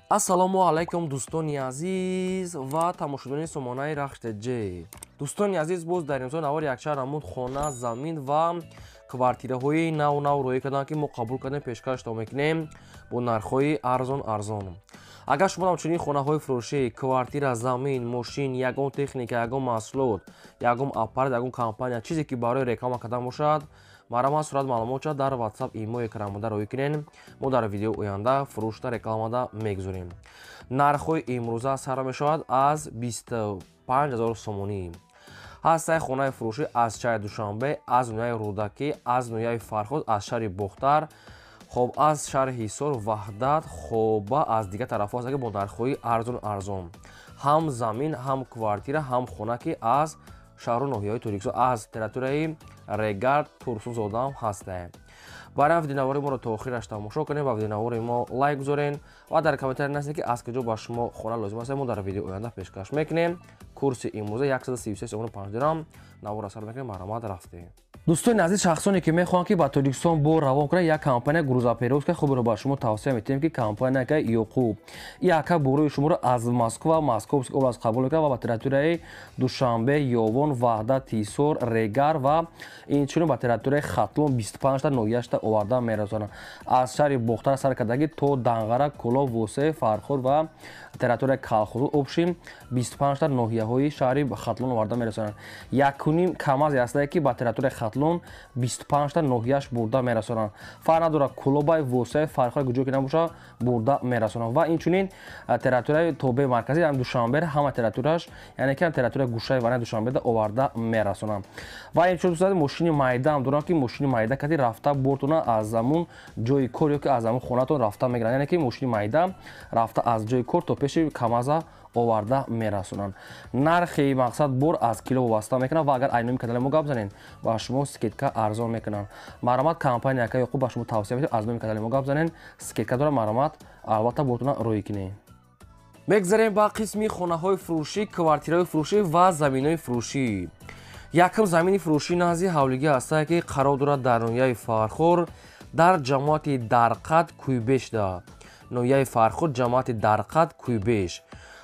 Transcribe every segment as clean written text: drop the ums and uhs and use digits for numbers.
Ассалому алайкум, дӯстони азиз ва тамошобинони сомонаи Рахш ТЖ. Дӯстони азиз, боз дар имсол навори якчанд намуд хона, замин ва квартираҳои нав нав роӣ карданд, ки мо қабул кардем, пешкаштон мекунем бо нархҳои арзон арзон. Агар шумо ҳамчунин хонаҳои фурӯшӣ, квартира, замин, мошин, ягон техника, ягон маҳсулот, ягон аппарат, ягон компания, чизе ки барои реклама кардан бошад, марҳамат, сурат маълумотша дар WhatsApp, имо экранмода роӣ кунен. Мо дар видеои оянда фурӯшта рекламада мегузорем. Нархҳои имрӯза сар мешавад аз 25 000 сомонӣ. Ҳастаи хонаи фурӯшӣ аз шаҳри Душанбе, аз ноҳияи Рӯдакӣ, аз ноҳияи Фархор, аз шаҳри Бохтар, хоб, аз шаҳри Ҳисор, Ваҳдат, хоба, аз дигар тарафҳо ҳаст, ки бо нархҳои арзон арзон ҳам замин, ҳам квартира, ҳам хона, ки аз шаҳру ноҳияҳои Тоҷикистон, аз территорияи Регар, Турсунзодаам ҳастаем. Барои видеонавори моро то охираш тамошо кунем ва видеонавори мо лайк гузорен ва дар комментария нависед, ки аз куҷо ба шумо хона лозим аст. Мо дар видеои оянда пешкаш мекунем. Курси имрӯза 133 сомону 5 дирам. Навора сар мекунем, марҳамат, рафтем. Дӯстони азиз, шахсоне ки мехоҳанд, ки ба Тоҷикистон бор равон кунанд, як компания грузоперевозка хуберо ба шумо тавсия метиҳем, ки компания Ёқуб. Яка борои шуморо аз Москва, Московский область қабул мекунад ва ба территорияи Душанбе, Ёвон, Ваҳдат, Ҳисор, Регар ва инчунин ба территорияи Хатлон 25та ноҳияшта оварда мерасонад. Аз шаҳри Бохтар сар кардагӣ то Данғара, Кӯлоб, Восеъ, Фархор ва территорияи Калхозу, общем, 25та ноҳияҳои шаҳри Хатлон оварда мерасонад. Якуним камазе ҳастае, ки ба территорияи Хатлон 25та ноҳияш бурда мерасонанд. Фарқ надорад, Кӯлобай, Восеъ, Фархор, куҷо ки набошад, бурда мерасонанд. Ва инчунин территорияи тобеи марказӣ, яъне Душанбе, ҳама территорияш, яъне ки территорияи гӯшаи вараи Душанбеда оварда мерасонанд. Ва инчунин мошини майдаам доранд, ки мошини майда кати рафта бортона аз ҳамун ҷои кор ё ки аз ҳамун хонатон рафта мегиранд, яъне ки мошини майда рафта аз ҷои кор то пеши камаза оварда мерасонанд. Нархи мақсад бор аз кило вобаста мекунад ва агар айноми канали мо гап занед, ба шумо скидка арзон мекунанд. Марҳамат, компания ака Ёқуб ба шумо тавсия медиҳад, аз номи канали мо гап занед, скидка дорад. Марҳамат, албатта бортона роӣ кунед. Мегзарем ба қисми хонаҳои фурӯшӣ, квартираҳои фурӯшӣ ва заминҳои фурӯшӣ. Якум замини фурӯшӣ назди ҳавлигӣ ҳастае, ки қарор дорад дар ноҳияи Фархор, дар ҷамоати Дарқад, Кӯйбешда. Ноҳияи Фархор, ҷамоати Дарқад, Кӯйбеш,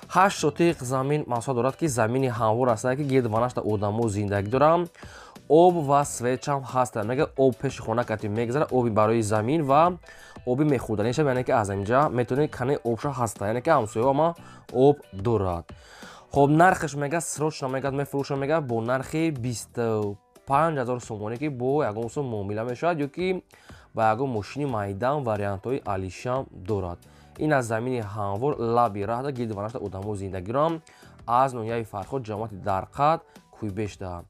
8 сотиқ замин масоҳат дорад, ки замини ҳамвор ҳастае, ки гирд ванашта одамо зиндагӣ доранд. Об ва свет ам ҳастанд. Мега, об пеши хона кати мегзарад, оби барои замин ва оби мехӯрданиша, яъне ки аз инҷа метавонед кане обша ҳаста, яъне ки ҳамсояҳо ма об дорад. Хоб, нархаш, мега, срочно, мега, мефурӯшам, мега, бо нархи 25 000 сомонӣ, ки бо ягон сум муомила мешавад ё ки ба ягон мошини майдан вариантҳои алишам дорад. Ин аз замини ҳамвор, лаби раҳда, гирди ванашта одамо зиндагиро, аз ноҳияи Фархор, ҷамоати Дарқад, Кӯйбешда.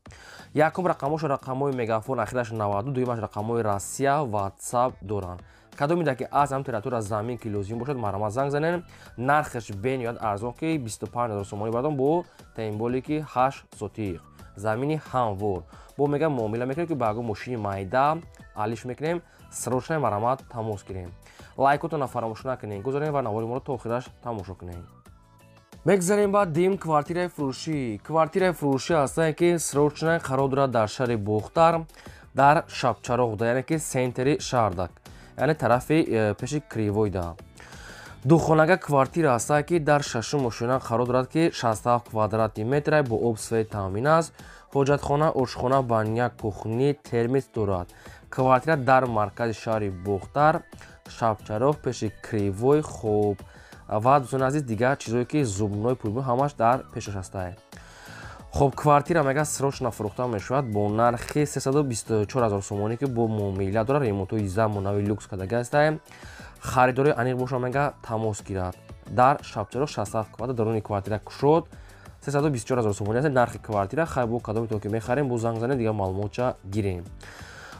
Якум рақамошо рақамҳои Мегафон, ахираш 92, дуюмаш рақамҳои Россия, Ватсап доранд. Кадомида ки аз ҳам территория замин ки лозим бошад, марҳамат, занг занен. Нархаш бениҳоят арзон, ки 25 000 сомонӣ бардон, бо тем более ки 8 сотиқ замини ҳамвор. Бо, мега, муомила мекунем, ки ба ягон мошини майда алиш мекунем. Срочно, марҳамат, тамос гирем. Лайкотона фаромӯш накунем, гузорем ва навори моро то охираш тамошо кунем. Мегзарем ба дим квартираи фурӯшӣ. Квартираи фурӯшӣ ҳастае, ки срочно қарор дорад дар шаҳри Бохтар, дар Шабчароғда, яъне ки центри шаҳрдак, яъне тарафи пеши Кривойда. Духонага квартира ҳастае, ки дар шашум ошёна қарор дорад, ки 67 квадрати метра, бо об, свет таъмин аст. Ҳоҷатхона, ошхона, баня, кухня, термос дорад. Квартира дар маркази шаҳри Бохтар, Шабчароғ, пеши Кривой. Хоб, ва дӯстони азиз, дигар чизое ки зубной, пулбой, ҳамаш дар пешаш ҳастае. Хоб, квартира, мега, срочно фурӯхта мешавад бо нархи 324 000 сомонӣ, ки бо муомила дорад. Ремонтҳои замонави, люкс кардага ҳастае. Харидори аниқ боша, мега, тамос гирад. Дар Шабчароғ, 67 квадрат, даруни квартира кушод, 324 000 сомонӣ аст нархи квартира. Хай, бо кадометон ки мехарем, бо занг занем, дигар маълумотча гирем.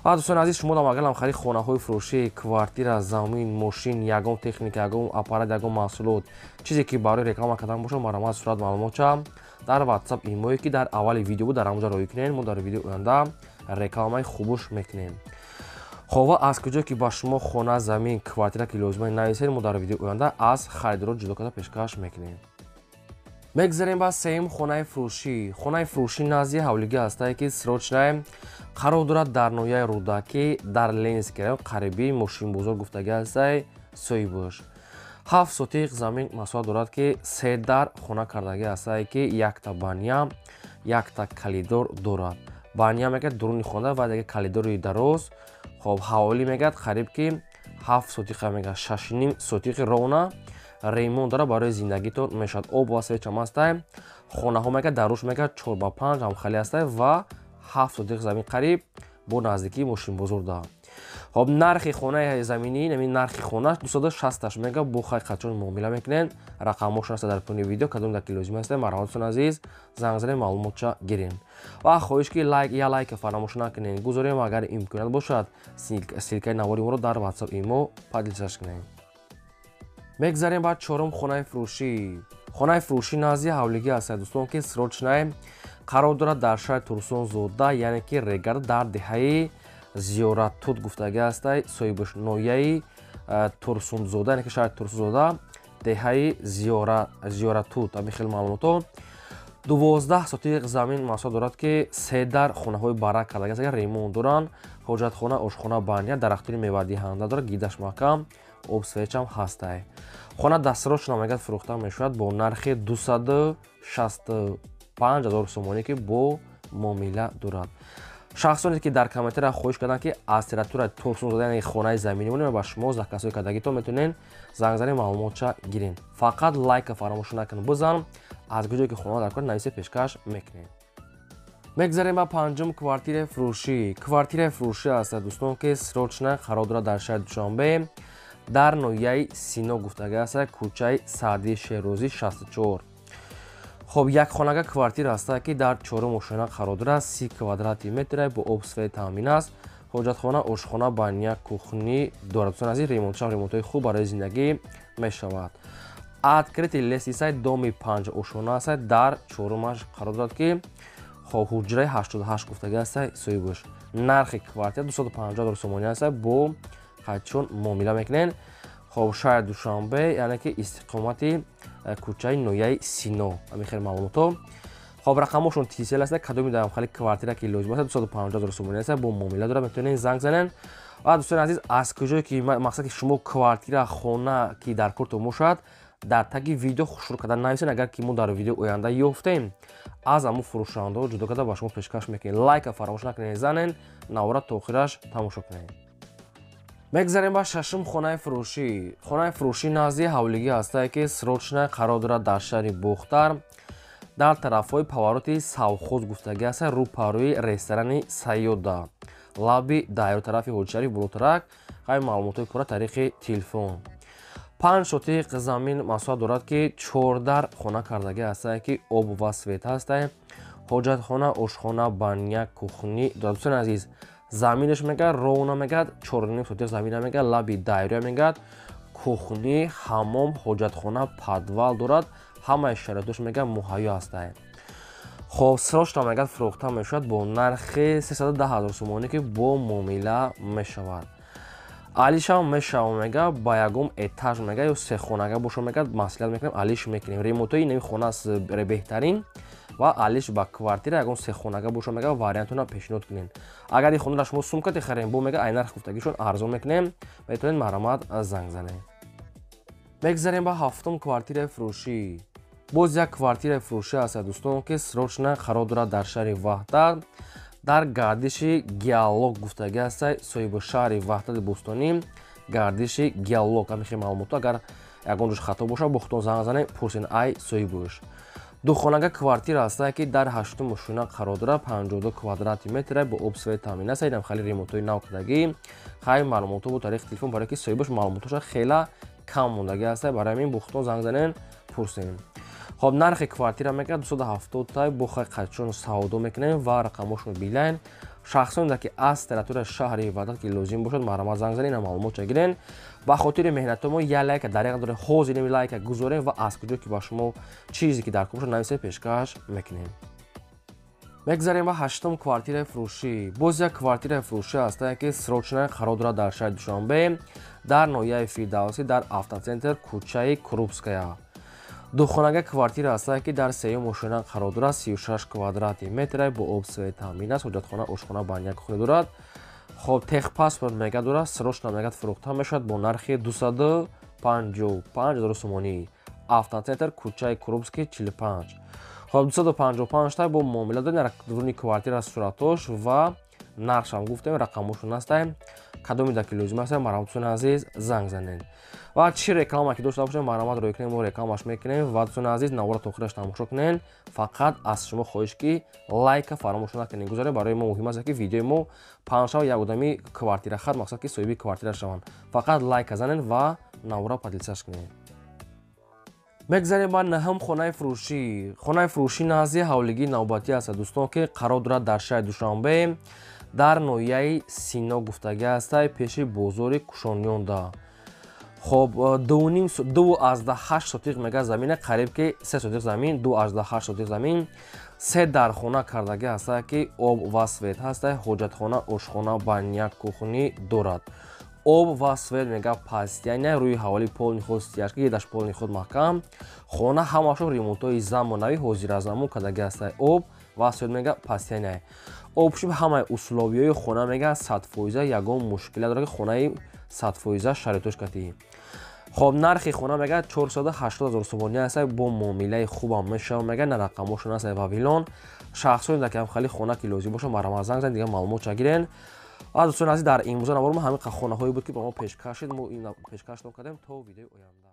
Ва дӯстони азиз, шумо дам агалам харид хонаҳои фурӯшӣ, квартира, замин, мошин, ягон техника, ягон аппарат, ягон маҳсулот, чизе ки барои реклама кардан бошад, марҳамат, сурат маълумотча дар WhatsApp, имое ки дар аввали видео буд, дар ҳамонҷа роӣ кунед. Мо дар видеои оянда рекламаи хубуш мекунем. Хоб, ва аз куҷо ки ба шумо хона, замин, квартира ки лозима, нависед, мо дар видеои оянда аз харидоро ҷудо карда пешкаш мекунем. Мегзарем ба сеюм хонаи фурӯшӣ. Хонаи фурӯшӣ назди ҳавлигӣ ҳастае, ки срочно қарор дорад дар ноҳияи Рӯдакӣ, дар Ленинский район, қариби мошинбозор гуфтагӣ ҳастае соҳибош. 7 сотиқ замин масоҳат дорад, ки 3 дар хона кардагӣ ҳастае, ки якта баня, якта калидор дорад. Баня мегӯяд дуруни хона ва дега калидори дароз. Хоб, ҳаволӣ мегӯяд қариб ки 7 сотиқа мегӯяд, 6,5 сотиқи ровна ремонт дорад, барои зиндагитон мешавад. Об ва свечам ҳастай. Хонаҳо мегӯяд даруш мегӯяд 4 ба 5 ҳамхелӣ ҳастай ва 7 сотиқ замин қариб бо наздикии мошинбозор да. Хоб, нархи хонаи заминӣ, нами нархи хона 260 мега, бо хай қачон муомила мекунен. Рақамҳошон аст дар пони видео, кадом дар ки лозим аст, марҳаматон азиз, занг занед, маълумотча гирен. Ва хоҳиш ки лайк я лайка фаромӯш накунед, гузорем, агар имконият бошад, ссылкаи навори моро дар WhatsApp имо поделиться кунед. Мегзарем ба чорум хонаи фурӯшӣ. Хонаи фурӯшӣ назди ҳавлигӣ аст, дӯстон, ки срочная қарор дорад дар шаҳри Турсунзода, яъне ки Регар, дар деҳаи Зиёраттут гуфтагӣ ҳастай, соҳибаш ноҳияи Турсунзода, яъне ки шаҳри Турсунзода, деҳаи Зиёраттут. Ҳамин хел маълумотҳо. 12 сотиқ замин масоҳат дорад, ки 3 дар хонаҳои барак кардагӣ аст, ремонт доранд, ҳоҷатхона, ошхона, баня, дарахтони мевадиҳанда дорад, гидаш маҳкам, об свечам ҳастай. Хона дастсрочно мегӯяд фурӯхта мешавад бо нархи 265 000 сомонӣ, ки бо муомила дорад. Шахсоне ки дар комментария хоҳиш карданд, ки аз территорияи Турсунзода, яъне хонаи заминӣ монем, ба шумо заказҳои кардагитон метавонед занг занед, маълумотча гирен. Фақат лайка фаромӯш накунед, бизан, аз куҷое ки хона дар кор нависе пешкаш мекунед. Мегзарем ба панҷум квартираи фурӯшӣ. Квартираи фурӯшӣ аст, дӯстон, ки срочно қарор дорад дар шаҳри Душанбе, дар ноҳияи Сино гуфтагӣ аст, кӯчаи Саъдии Шерозӣ 64. Хоб, як хонага квартира аст, ки дар чорум ошёна қарор дорад, 30 квадрати метр, бо об свет таъмин аст, ҳоҷатхона, ошхона, баня, кухни дорад. Дӯстон азиз, ремонтшам ремонтҳои хуб барои зиндагӣ мешавад. Открытый лестницаи доми 5 ошёна аст, дар чорумаш қарор дорад, ки хоб, ҳуҷраи 88 гуфтагӣ аст соҳибаш. Нархи квартира 250 000 сомонӣ аст, бо қайдчун муомила мекунед. Хоб, шаҳри Душанбе, яъне ки истиқомати кӯчаи ноҳияи Сино. Ҳамин хел маълумотҳо. Хоб, рақамҳошон тисел аст, кадоми дар хали квартира ки лозим аст, 250 000 сомонӣ аст, бо муомила дорад, метавонед занг занед. Ва дӯстони азиз, аз куҷое ки мақсад ки шумо квартира, хона ки дар кортон бошад, дар таги видео хушрӯ карда нависед, агар ки мо дар видео оянда ёфтем, аз ҳамун фурӯшандаҳо ҷудо карда ба шумо пешкаш мекунем. Лайка фаромӯш накунед, занед, навора то охираш тамошо кунед. Мегзарем ба шашум хонаи фурӯшӣ. Хонаи фурӯшӣ назди ҳавлигӣ ҳастае, ки срочно қарор дорад дар шаҳри Бохтар, дар тарафҳои повороти Савхоз гуфтагӣ аст, рӯпарӯи ресторани Сайёда, лаби дайро, тарафи Ҳоҷишариф болотарак. Хай, маълумотҳои пурра тариқи телефон. 5 сотиқ замин масоҳат дорад, ки 4 дар хона кардагӣ ҳастае, ки об ва свет ҳастае, ҳоҷатхона, ошхона, баня, кухни дорад. Дӯстони азиз, заминаш мегӯяд ровна мегӯяд 4,5 сотиқ замина мегӯяд, лаби дайроя мегӯяд, кухни, ҳаммом, ҳоҷатхона, подвал дорад, ҳамаи шароитош мегӯяд муҳайё ҳастае. Хоб, срочно мегӯяд фурӯхта мешавад бо нархи 310 000 сомонӣ, ки бо муомила мешавад. Алишам мешава мега, ба ягон этаж мега ё сехонага боша мега, маслиҳат мекунем, алиш мекунем. Ремонтҳои нави хона аст беҳтарин ва алиш ба квартира ягон сехонага боша мега, вариантона пешниҳод кунем. Агар ин хонаро шумо сумка техарем, бо мега ай нарх гуфтагишон арзон мекунем, метавонед марҳамат занг занед. Мегзарем ба ҳафтум квартираи фурӯшӣ. Боз як квартираи фурӯшӣ аст, дӯстон, ки срочно қарор дорад дар шаҳри Ваҳдат, дар гардиши Геолог гуфтагӣ аст, соҳиби шаҳри Ваҳдати Бӯстонӣ, гардиши Геолог. Ҳамин хел маълумотҳо, агар ягон ҷош хато бошад, бо худтон занг занед, пурсед ай соҳибаш. Духонага квартира аст, ки дар ҳаштум ошёна қарор дорад, 52 квадрати метр, бо об свет таъмин аст, инам хеле ремонтҳои нав кардагӣ. Хай, маълумотҳо бо тариқи телефон, барое ки соҳибаш маълумотҳоша хела кам мондагӣ аст, барои ҳамин бо худтон занг занед, пурсед. Хоб, нархи квартира мегӯяд 270 тай, бо хай қайдчун савдо мекунем ва рақамҳошон билайн. Шахсоне ки аз территорияи шаҳри Ваҳдат ки лозим бошад, марҳамат занг занед, маълумотча гирен. Ба хотири меҳнатҳои мо як лайка дариқ дорем, ҳозир ин лайка гузорем ва аз куҷо ки ба шумо чизе ки дар кор бошад нависед, пешкаш мекунем. Мегзарем ба ҳаштум квартираи фурӯшӣ. Боз як квартираи фурӯшӣ аст, ки срочно қарор дорад дар шаҳри Душанбе, дар ноҳияи Фирдавсӣ, дар автоцентр, кӯчаи Крупская. Духонага квартира аст, ки дар сеюм ошёна қарор дорад, 36 квадрати метр, бо об свет таъмин аст, ҳоҷатхона, ошхона, баня, кухня дорад. Хоб, техпаспорт мега дорад, срочно мегӯяд фурӯхта мешавад бо нархи 250 55 000 сомонӣ. Автоцентр, кӯчаи Крупский, 45. Хоб, 255 та бо муомила дорем, дуруни квартира суратош ва нархшам гуфтем, рақамошон ҳастаем. Кадоме ки лозим аст, марҳамат, дӯстони азиз, занг занед. Ва чӣ реклама ки дошта бошем, марҳамат, рӯй кунем, мо рекламаш мекунем. Ва, дӯстони азиз, навора то охираш тамошо кунед. Фақат аз шумо хоҳиш, ки лайка фаромӯш накунед, гузоред. Барои мо муҳим аст, ки видеои мо паҳн шава, як одами квартирахар, мақсад ки соҳиби квартира шаванд. Фақат лайка занед ва навора поделиться ш кунед. Мегзарем ба наҳум хонаи фурӯшӣ. Хонаи фурӯшӣ назди ҳавлигии навбатӣ аст, дӯстон, ки қарор дорад дар шаҳри Душанбе, дар ноҳияи Сино гуфтагӣ ҳастай, пеши бозори Кушониёнда. Хоб, 2,8 сотиқ мега замина, қариб ки 3 сотиқ замин, 2,8 сотиқ замин, се дархона кардагӣ ҳастай, ки об ва свет ҳастай, ҳоҷатхона, ошхона, баня, кухни дорад. Об ва свет мега постоянно, рӯи ҳаволи полный ход стяжка, едаш полный ход маҳкам. Хона ҳамашон ремонтҳои замонавӣ, ҳозиразамон кардагӣ ҳастай. Об ва свет мега постоянно. Общем, ҳамаи условия ҳои хона мега 100%, ягон мушкиле надорад, ки хонаи 100% шароитош катӣ. Хоб, нархи хона мега 480 ҳазор сомонӣ аст, бо муомилаи хубам мешава мега. На рақамошон аст Вавилон. Шахсоне ки ҳамхали хона ки лозим боша, марҳамат, занг занед, дигар маълумот гирен. Ва, дӯстони азиз, дар имрӯза навор мо ҳамин хонаҳое буд, ки ба мо пешкаш шид, мо ин пешкаштон кардем. То видеои оянда.